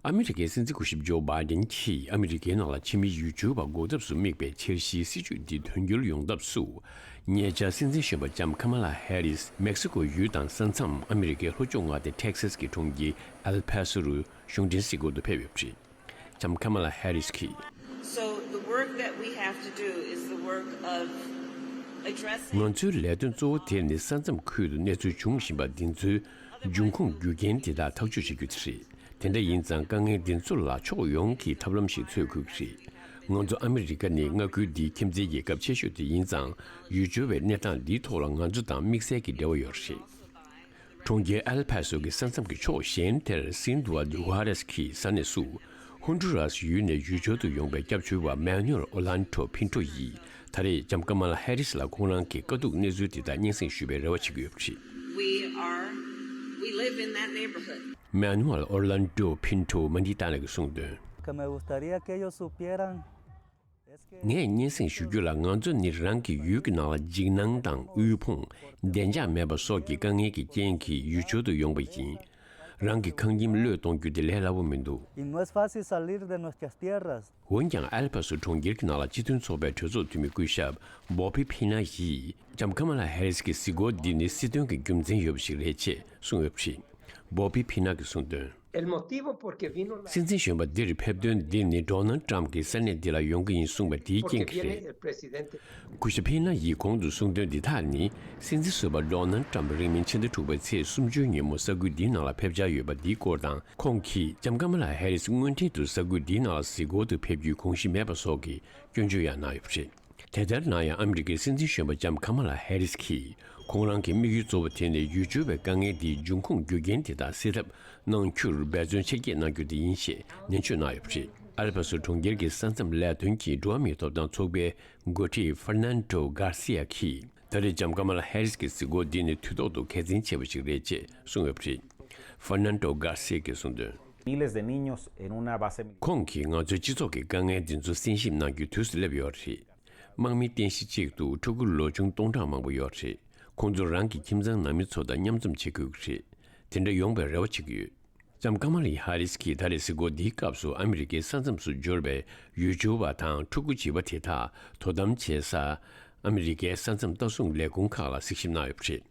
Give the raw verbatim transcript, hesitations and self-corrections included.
ཨ་མི་རི་ཀའི་སྲིད་འཛིན་སྐུ་ཞབས་ཇོ་བྷའི་ཌེན་གྱིས་ཨ་མི་རི་ཀའི་ནང་ལ་ཕྱི་མི་ཡུལ་སྐྱོར་བ་འགོག་ཐབས་སུ་དམིགས་པའི་འཆར་གཞིའི་སྲིད་ཇུས་འདི་དོན་འཁྱོལ་ཡོང་ཐབས་སུ། ཉེ་ཆར་སྲིད་འཛིན་གཞོན་པ་ལྕམ་ཁ་མ་ལ་ཧེ་རིས་མེག་སི་ཀོ་ཡུལ་དང་ས་མཚམས་ཨ་མི་རི་ཀའི་ལྷོ་ཕྱོགས་མངའ་སྡེ་ཊེག་སཱས་ཀྱི་གྲོང་ཁྱེར་ཨེལ་ཕ་སོ་རུ་གཞུང་འབྲེལ་གཟིགས་སྐོར་དུ་ཕེབས་ཡོད་པ་རེད། ལྕམ་ཁ་མ་ལ་ཧེ་རིས་ཀྱིས། So the work that we have to do is the work of addressing ང་ཚོའི་ལས་དོན་གཙོ་བོ་དེ་ནི་ས་མཚམས་ཁུལ་དུ་གནས་ཚུལ་འབྱུང་བཞིན་པ་འདི་ཚོའི་འབྱུང་ཁུངས་རྒྱུ་རྐྱེན་དེ་དག་ཐག་གཅོད་བྱེད་རྒྱུ་དེ་རེད། དེ་འདྲ་ཡིན་ཙང་དཀའ་ངལ་འདི་ཚོ་ལ་ཕྱོགས་ཡོངས་ཀྱིས་ཐབས་ལམ་ཞིག་འཚོལ་དགོས་ཀྱི་རེད། ང་ཚོ་ཨ་མི་རི་ཀ་ནི་མངའ་ཁུལ་འདིའི་ཁྱིམ་མཚེས་རྒྱལ་ཁབ་ཆེ་ཤོས་དེ་ཡིན་ཙང་ཡུལ་སྐྱོར་བའི་གནས་སྟངས་འདིའི་ཐོག་ལ་ང་ཚོ་དང་དམིགས་བསལ་གྱི་འབྲེལ་བ་ཡོད་རེད། གྲོང་ཁྱེར་ཨེལ་ཕ་སོ་གི་ས་མཚམས་ཀྱི་ཕྱོགས་གཞན་དེར་སིན་དུ་ཝ་དུ་ཝ་རེས་ཀྱི་ས་གནས་སུ་ཧོན་ཌུ་རཱས་ཡུལ་ནས་ཡུལ་སྐྱོར་དུ་ཡོང་པའི་སྐྱབས་བཅོལ་བ་མེ་ནུ་ཨེལ་ཨོ་ལན་ཏྲོ་ཕིན་ཏྲོ་ཡིས་ད་རེས་ལྕམ་ཀ་མ་ལ་ཧེ་རིས་ལ་ཁོང་རང་གི་དཀའ་སྡུག་གནས་ཚུལ་དེ་དག་སྙན་སེང་ཞུ་བའི་རེ་བ་བྱེད་ཀྱི་ཡོད་པ་རེད། We are, we live in that neighborhood. མེ་ནུ་ཨེལ་ཨོ་ལན་ཏྲོ་ཕིན་ཏྲོ་མན་ཌི་ཏཱ་ལ་གིས་གསུངས་དོན། Que me gustaría que ellos supieran es que ངས་སྙན་སེང་ཞུ་རྒྱུ་ལ་ང་ཚོ་ནི་རང་གི་ཡུལ་གྱི་ནང་ལ་འཇིགས་སྣང་དང་དབུལ་ཕོངས། བདེ་འཇགས་མེད་པ་སོགས་ཀྱི་དཀའ་ངལ་གྱི་རྐྱེན་གྱིས་ཡུལ་སྐྱོར་དུ་ཡོང་བ་ཡིན། རང་གི་ཁང་ཁྱིམ་བློས་གཏོང་རྒྱུ་དེ་ལས་སླ་པོ་མི་འདུག Y no es fácil salir de nuestras tierras. འོན་ཀྱང་ཨེལ་ཕ་སོ་གྲོང་ཁྱེར་གྱི་ནང་ལ་སྤྱི་མཐུན་ཚོགས་པའི་གྲོས་ཚོགས་འཐུས་མི་སྐུ་ཞབས་བོ་པི་ཕི་ན་ཡིས་ལྕམ་ཁ་མ་ལ་ཧེ་རིས་ཀྱི་གཟིགས་སྐོར་འདི་ནི་སྲིད་དོན་གྱི་རྒྱུ་མཚན་ཡོད་པ་ཞིག་རེད་ཅེས་གསུངས་ཡོད་པ་རེད། བོ་པི་ཕི་ན་གིས་གསུངས་དོན། El motivo por qué vino la སྲིད་འཛིན་གཞོན་པ་འདིར་ཕེབས་དོན་འདི་ནི་ཌོ་ནལ་ཊམ་གྱིས་ས་གནས་འདི་ལ་ཡོང་གི་ཡིན་གསུངས་པ་དེའི་རྐྱེན་གྱིས་རེད། Porque viene el presidente. སྐུ་ཞབས་ཕི་ན་ཡིས་གོང་དུ་གསུངས་དོན་འདི་དག་ནི་སྲིད་འཛིན་ཟུར་པ་ཌོ་ནལ་ཊམ་རིང་མིན་ཕྱི་ཟླ་དྲུག་པའི་ཚེས་སུམ་ཅུའི་ཉིན་མོ་ས་ཁུལ་འདིའི་ནང་ལ་ཕེབས་འཆར་ཡོད་པ་འདིའི་སྐོར་དང་། ཁོང་གིས་ལྕམ་ཀ་མ་ལ་ཧེ་རིས་དངོས་འབྲེལ་དུ་ས་ཁུལ་འདིའི་ནང་ལ་གཟིགས་སྐོར་དུ་ཕེབས་རྒྱུའི་དགོངས་གཞི་མེད་པ་སོགས་ཀྱི་སྐྱོན་བརྗོད་ཡང་གནང་ཡོད་པ་རེད། དེ་ལྟར་ན་ཡང་ཨ་མི་རི་ཀའི་སྲིད་འཛིན་གཞོན་པ་ལྕམ་ཁ་མ་ལ་ཧེ་རིས་ཀྱིས་ཁོང་རང་གི་དམིགས་ཡུལ་གཙོ་བོ་དེ་ནི་ཡུལ་སྐྱོར་བའི་དཀའ་ངལ་འདིའི་འབྱུང་ཁུངས་རྒྱུ་རྐྱེན་དེ་དག་སེལ་ཐབས་གནང་རྒྱུར་འབད་བརྩོན་ཆེར་སྐྱེད་གནང་རྒྱུ་དེ་ཡིན་ཞེས་ནན་བརྗོད་གནང་ཡོད་པ་རེད། ཨེལ་ཕ་སོ་གྲོང་ཁྱེར་གྱི་ས་མཚམས་ལས་དོན་གྱི་འགྲོ་བ་མིའི་ཐོབ་ཐང་ཚོགས་པའི་འགོ་ཁྲིད་ཧྥར་ནན་ཏོ་གྷར་སི་ཡ་གིས་ད་རེས་ལྕམ་ཀ་མ་ལ་ཧེ་རིས་ཀྱི་གཟིགས་སྐོར་འདི་ནི་དུས་ཐོག་ཏུ་གལ་ཆེན་ཆེ་བ་ཞིག་རེད་ཅེས་གསུངས་ཡོད་པ་རེད། ཧྥར་ནན་ཏོ་གྷར་སི་ཡ་གིས་གསུངས་དོན། Miles de niños en una base militar. ཁོང་གིས་ང་ཚོའི་སྤྱི་ཚོགས་ཀྱི་དཀའ་ངལ་འདི་ཚོ་གསན་ཞིབ་གནང་རྒྱུའི་དུས་སུ་སླེབས་ཡོད་རེད། དམག་མི་རྟེན་གཞི་གཅིག་ཏུ་ཕྲུ་གུ་ལོ་ཆུང་སྟོང་ཕྲག་མང་པོ་ཡོད་རེད། ཁོང་ཚོ་རང་གི་ཁྱིམ་ཚང་ནང་མི་ཚོ་དང་མཉམ་འཛོམས་བྱེད་དགོས་ཀྱི་རེད། དེ་འདྲ་ཡོང་བའི་རེ་བ་བྱེད་ཀྱི་ཡོད། ལྕམ་ཀ་མ་ལ་ཧ་རིས་ཀྱིས་ད་རེས་གཟིགས་སྐོར་འདིའི་སྐབས་སུ་ཨ་མི་རི་ཀའི་ས་མཚམས་སུ་འབྱོར་བའི་ཡུལ་སྐྱོར་བ་དང་ཕྲུ་གུ་བྱིས་པ་དེ་དག་དོ་དམ་བྱེད་ས་ཨ་མི་རི་ཀའི་ས་མཚམས་ལྟ་སྲུང་ལས་ཁུངས་ཁག་ལ་གཟིགས་ཞིབ་གནང་ཡོད་པ་རེད།